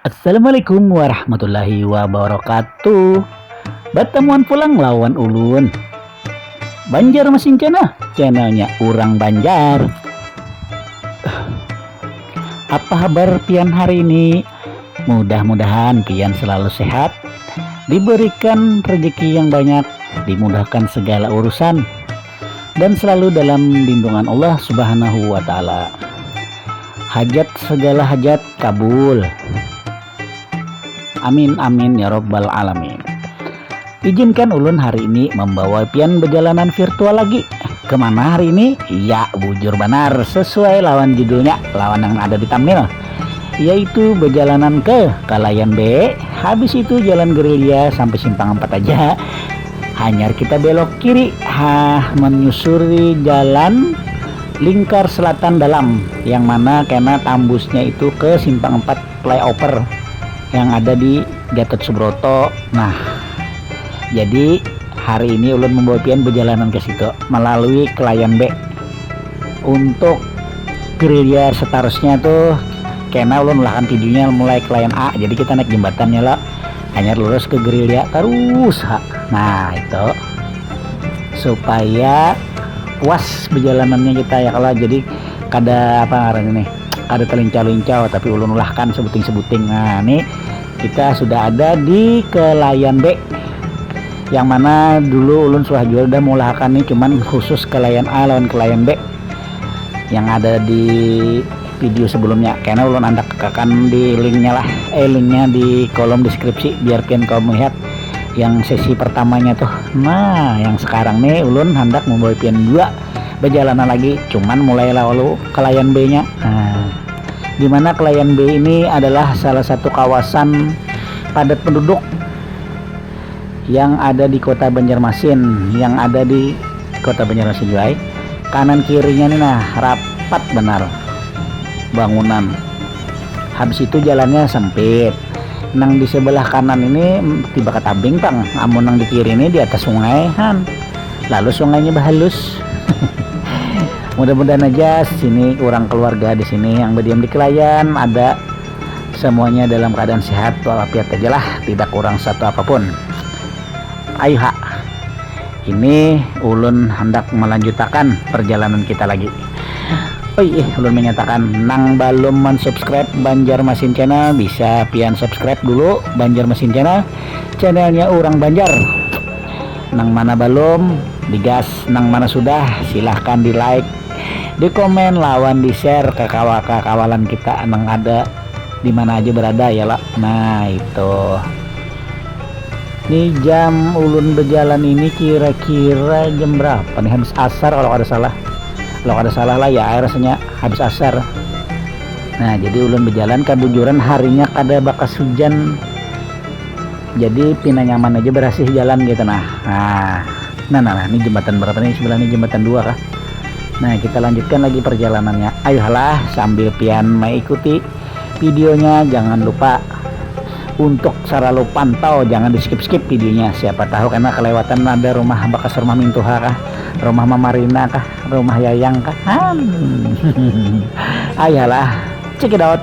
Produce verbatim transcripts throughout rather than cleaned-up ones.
Assalamualaikum warahmatullahi wabarakatuh. Batamuan pulang lawan ulun, Banjar Masin Channel, channelnya urang Banjar. Apa habar pian hari ini? Mudah-mudahan pian selalu sehat, diberikan rezeki yang banyak, dimudahkan segala urusan, dan selalu dalam lindungan Allah Subhanahu wa Ta'ala. Hajat segala hajat kabul. Amin, amin, ya robbal alamin. Izinkan ulun hari ini membawa pian berjalanan virtual lagi. Kemana hari ini? Ya, bujur banar, sesuai lawan judulnya, lawan yang ada di thumbnail, yaitu berjalanan ke Kalayan B, habis itu jalan gerilya sampai simpang empat aja. Hanyar kita belok kiri, ha, menyusuri jalan lingkar selatan dalam, yang mana kena tambusnya itu ke simpang empat flyover yang ada di Gatot Subroto. Nah, jadi hari ini ulun membawa pian berjalanan ke situ melalui Kalayan B. Untuk gerilya seterusnya tuh kena ulun ulahkan videonya mulai Kalayan A. Jadi kita naik jembatannya lah, hanyar lurus ke gerilya terus ha. Nah, itu supaya puas perjalanannya kita ya kalau jadi kada apa ngaran ini, kada telincau-lincau tapi ulun ulahkan sebuting-sebuting. Nah, ini kita sudah ada di Kalayan B, yang mana dulu ulun sudah juga udah mengulahkan nih, cuman khusus Kalayan A lawan Kalayan B yang ada di video sebelumnya, karena ulun andak akan di linknya lah, eh linknya di kolom deskripsi biar pian kau melihat yang sesi pertamanya tuh. Nah, yang sekarang nih ulun hendak membawa pian juga berjalanan lagi, cuman mulailah lalu Kalayan B nya. Nah, dimana Kalayan B ini adalah salah satu kawasan padat penduduk yang ada di kota Banjarmasin, yang ada di kota Banjarmasin juga. Kanan kirinya nih nah rapat benar bangunan. Habis itu jalannya sempit. Nang di sebelah kanan ini tiba ke tabing pang. Amun nang di kiri ini di atas sungai han. Lalu sungainya bahalus. Mudah-mudahan aja sini orang keluarga di sini yang berdiam di Kelayan ada semuanya dalam keadaan sehat walafiat aja lah, tidak kurang satu apapun. Ayuha, ini ulun hendak melanjutakan perjalanan kita lagi. Oi, eh, ulun menyatakan nang belum mensubscribe Banjar Masin Channel bisa pian subscribe dulu Banjar Masin Channel, channelnya orang Banjar. Nang mana belum digas, nang mana sudah silahkan di like, di komen lawan di share ke kawa ke kawalan kita nang ada di mana aja berada ya lah. Nah itu. Ini jam ulun berjalan ini kira-kira jam berapa nih, habis asar kalau ada salah. Kalau ada salah lah ya rasanya habis asar. Nah jadi ulun berjalan kebujuran harinya kada bakas hujan. Jadi pina nyaman aja berasih jalan gitu nah. Nah, nah, nah, nah, ini jembatan berapa nih sebelah ini, jembatan dua kah? Nah kita lanjutkan lagi perjalanannya. Ayolah sambil pian mengikuti videonya jangan lupa untuk selalu pantau, jangan di skip skip videonya, siapa tahu karena kelewatan ada rumah bakas rumah mintuha kah, rumah mamarina kah, rumah yayang kah han. Ayolah, check it out.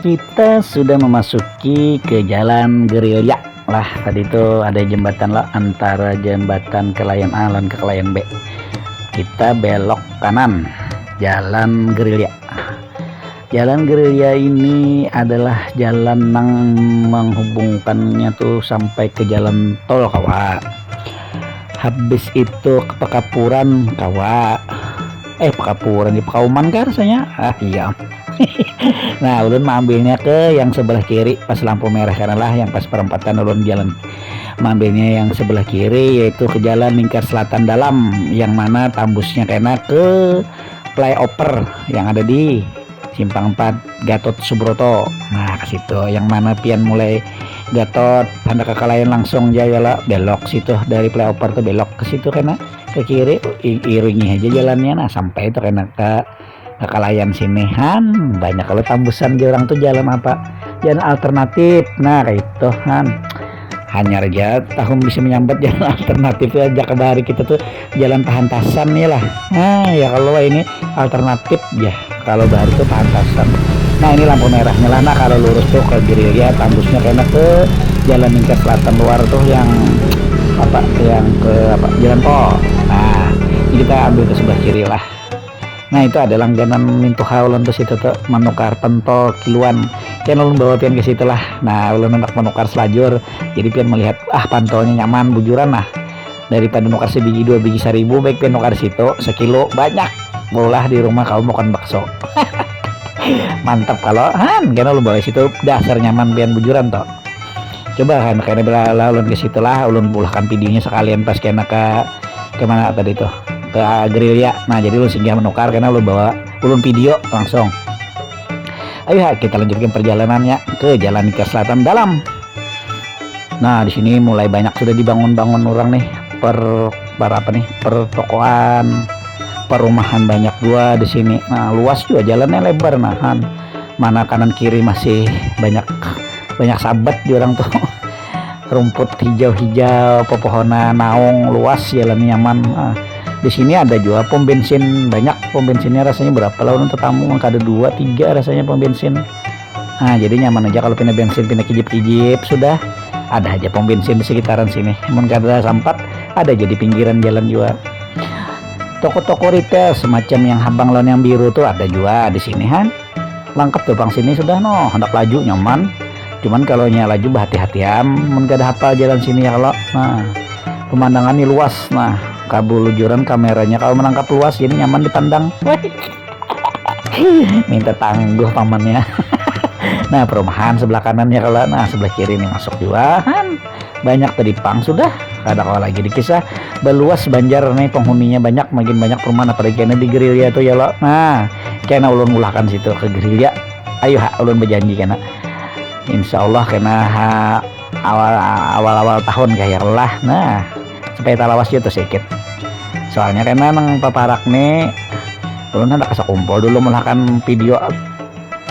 Kita sudah memasuki ke jalan gerilya lah. Tadi itu ada jembatan lah, antara jembatan ke layan A dan ke layan B. Kita belok kanan, jalan gerilya. Jalan gerilya ini adalah jalan nang menghubungkannya tuh sampai ke jalan tol, kawa. Habis itu ke Pekapuran, kawa. Eh, Pekapuran, di Pekauman kah rasanya? Ah, iya. Nah, ulun maambilnya ke yang sebelah kiri pas lampu merah, karena lah yang pas perempatan ulun jalan maambilnya yang sebelah kiri, yaitu ke jalan lingkar selatan dalam, yang mana tambusnya kena ke flyover yang ada di simpang empat Gatot Subroto. Nah, ke situ, yang mana pian mulai Gatot, hendak ke Kalayan, langsung aja ya lah, belok situ dari flyover tuh, belok ke situ kena ke kiri, i- iringi aja jalannya, nah sampai itu kena ke ke Kalayan sini. Han, banyak kalau tambusan di orang tuh jalan apa? Jalan alternatif. Nah, kayak itu, Han. Hanyar aja tahun bisa menyambat jalan alternatif ya, aja kebari kita tuh jalan pahantasan ya lah. Nah, ya kalau ini alternatif ya. Kalau bahari tuh pahantasan. Nah, ini lampu merahnya lah. Nah, kalau lurus tuh ke Gerilya, tambusnya kena ke jalan lingkar selatan luar tuh yang apa, yang ke apa, jalan tol. Nah, ini kita ambil ke sebelah kiri lah. Nah, itu ada langganan mintuha ulun tuh situ tuh, menukar pentol kiluan. Kan ulun bawa pian ke situ lah. Nah, ulun hendak menukar selajur. Jadi pian melihat, ah, pentolnya nyaman bujuran lah. Daripada nukar sebiji dua biji seribu, baik pian nukar situ sekilo banyak. Maulah di rumah kamu makan bakso. Mantap kalau, Han, kena ulun bawa situ, dasar nyaman pian bujuran tuh. Coba, Han, kena bila lah ulun ke situ lah, ulun pulahkan videonya sekalian pas kena ke ke mana tadi tuh, ke Gerilya. Nah, jadi ulun singgah menukar karena ulun bawa ulun video langsung. Ayo, ha, kita lanjutkan perjalanannya ke jalan ke selatan dalam. Nah, di sini mulai banyak sudah dibangun-bangun orang nih, per per apa nih, pertokoan, perumahan banyak juga di sini. Nah, luas juga jalannya, lebar, nah, Han. Mana kanan kiri masih banyak banyak sabat di orang tuh. Rumput hijau-hijau, pepohonan, naung, luas, jalan nyaman. Ah, di sini ada juga pom bensin, banyak pom bensinnya, rasanya berapa lah ulun tetamu, mangka ada dua tiga rasanya pom bensin. Nah, jadi nyaman aja kalau pina bensin, pina kijip-kijip, sudah ada aja pom bensin di sekitaran sini. Mun kada sampat, ada aja di pinggiran jalan juga. Toko-toko retail semacam yang habang lawan yang biru tuh ada juga di sini, Han. Langkap tuh pang sini sudah, noh, hendak laju nyaman. Cuman kalau nya laju, berhati-hatian mun kada hafal jalan sini ya kalau. Nah, pemandangan ini luas, nah, kabulujuran kameranya kalau menangkap luas, jadi nyaman dipandang. Minta tangguh pamannya. Nah, perumahan sebelah kanan ya kalau, nah, sebelah kiri nih masuk juga, Han. Banyak tadi pang sudah, kada kawa lagi dikisah. Baluas Banjar nih penghuninya, banyak, makin banyak perumahan, apalagi kena di Gerilya tuh ya lo. Nah, kena ulun ulahkan situ ke Gerilya. Ayo ha, ulun berjanji kena. Insya Allah kena ha, awal awal awal tahun kayak lah. Nah, supaya talawas gitu sedikit. Soalnya kena nang paparak nih, ulun hendak kasih kumpul dulu melakukan video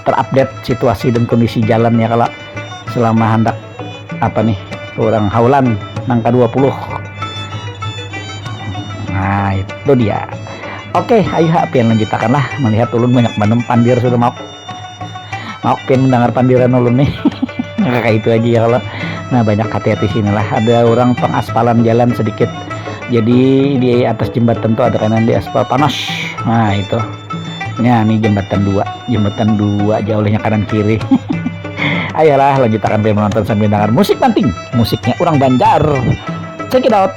terupdate situasi dan kondisi jalan ya kalau selama hendak apa nih, orang haulan nang kedua puluh. Nah, itu dia. Oke, ayo ha, pian lanjutakan lah. Melihat ulun banyak banget pandir sudah, maaf. Maaf pian mendengar pandiran ulun nih. Kayak itu aja ya kalau. Nah, banyak hati-hati sini lah. Ada orang pengaspalan jalan sedikit. Jadi di atas jembatan tuh ada kanan di aspal panas. Nah, itu. Nah, ini jembatan dua. Jembatan dua jauhnya kanan kiri. Ayolah, lanjutakan pian menonton sambil dengar musik nanting. Musiknya orang Banjar. Check it out.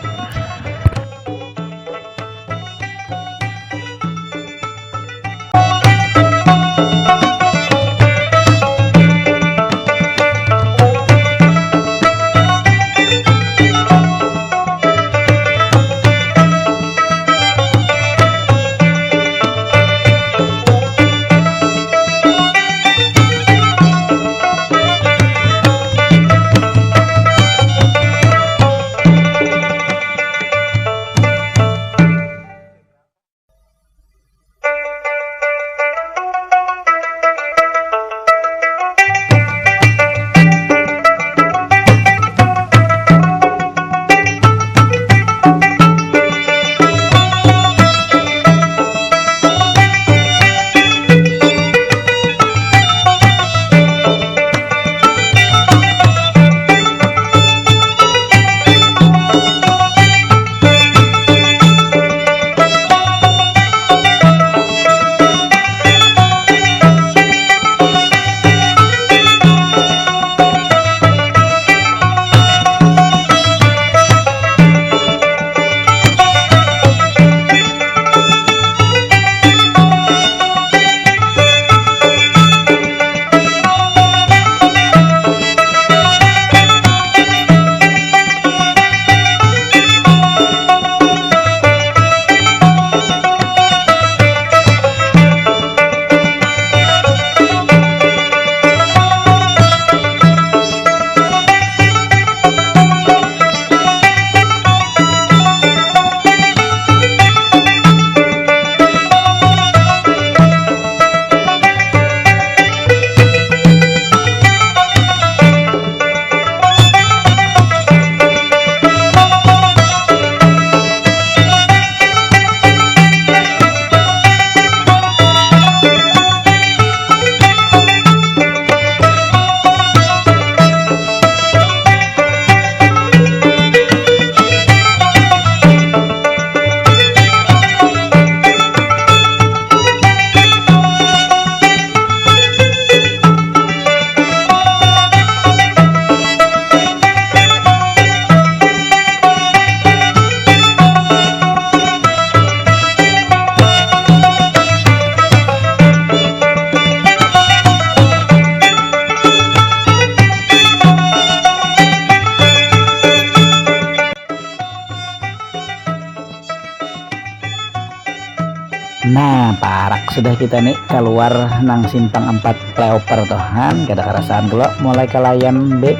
Nah, parak sudah kita nih keluar nang simpang empat flyover tuh, han, kada karasaan kalo mulai ke Layan B,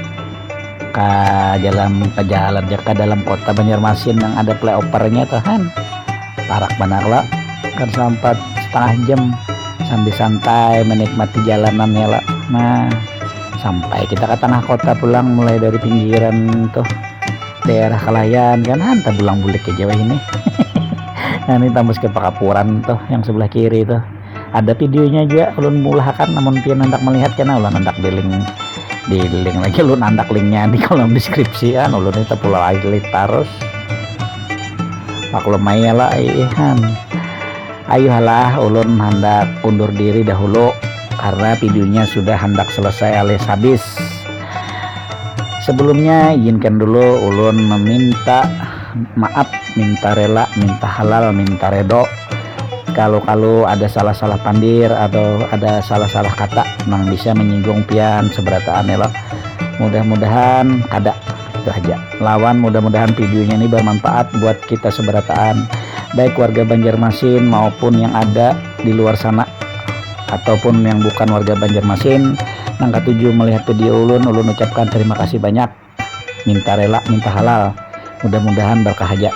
ke jalan, ke jalan ja ke dalam kota Banjarmasin yang ada flyovernya tuh, han. Parak banar lo, kada sampat setengah jam sambil santai menikmati jalanan ya lo. Nah, sampai kita ke tengah kota pulang, mulai dari pinggiran tuh, daerah Kalayan kan, han, tabulang bulik aja weh ini. Nah, ini tambus ke Pakapuran tuh, yang sebelah kiri tuh. Ada videonya juga ulun mulahakan, namun pian hendak melihat kena, ulun hendak di link, di link lagi, ulun hendak linknya di kolom deskripsi, kan ulun itu pula lagi tarus. Maklum aja lah, ih, han. Ayuhalah, ulun hendak undur diri dahulu karena videonya sudah hendak selesai alias habis. Sebelumnya, izinkan dulu ulun meminta maaf, minta rela, minta halal, minta redo. Kalau-kalau ada salah-salah pandir atau ada salah-salah kata nang bisa menyinggung pian seberataan ya lo. Mudah-mudahan kada, itu aja. Lawan mudah-mudahan videonya ini bermanfaat buat kita seberataan, baik warga Banjarmasin maupun yang ada di luar sana ataupun yang bukan warga Banjarmasin nang katuju melihat video ulun. Ulun ucapkan terima kasih banyak, minta rela, minta halal. Mudah-mudahan berkah aja.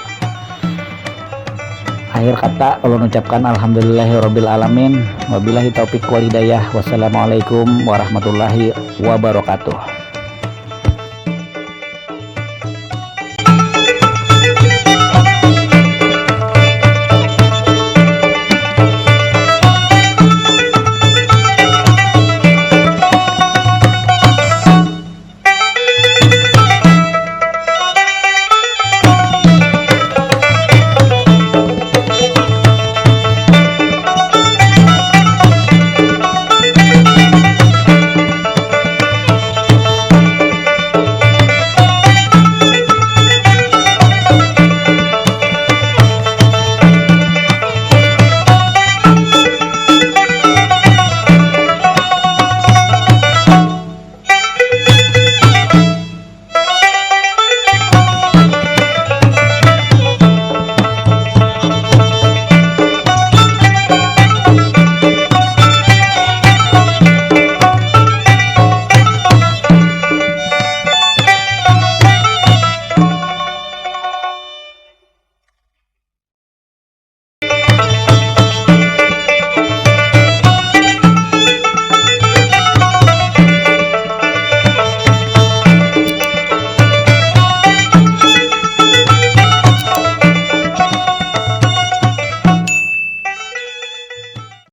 Akhir kata, ulun ucapkan alhamdulillahirabbil alamin. Wabillahi taufik wal hidayah. Wassalamualaikum warahmatullahi wabarakatuh.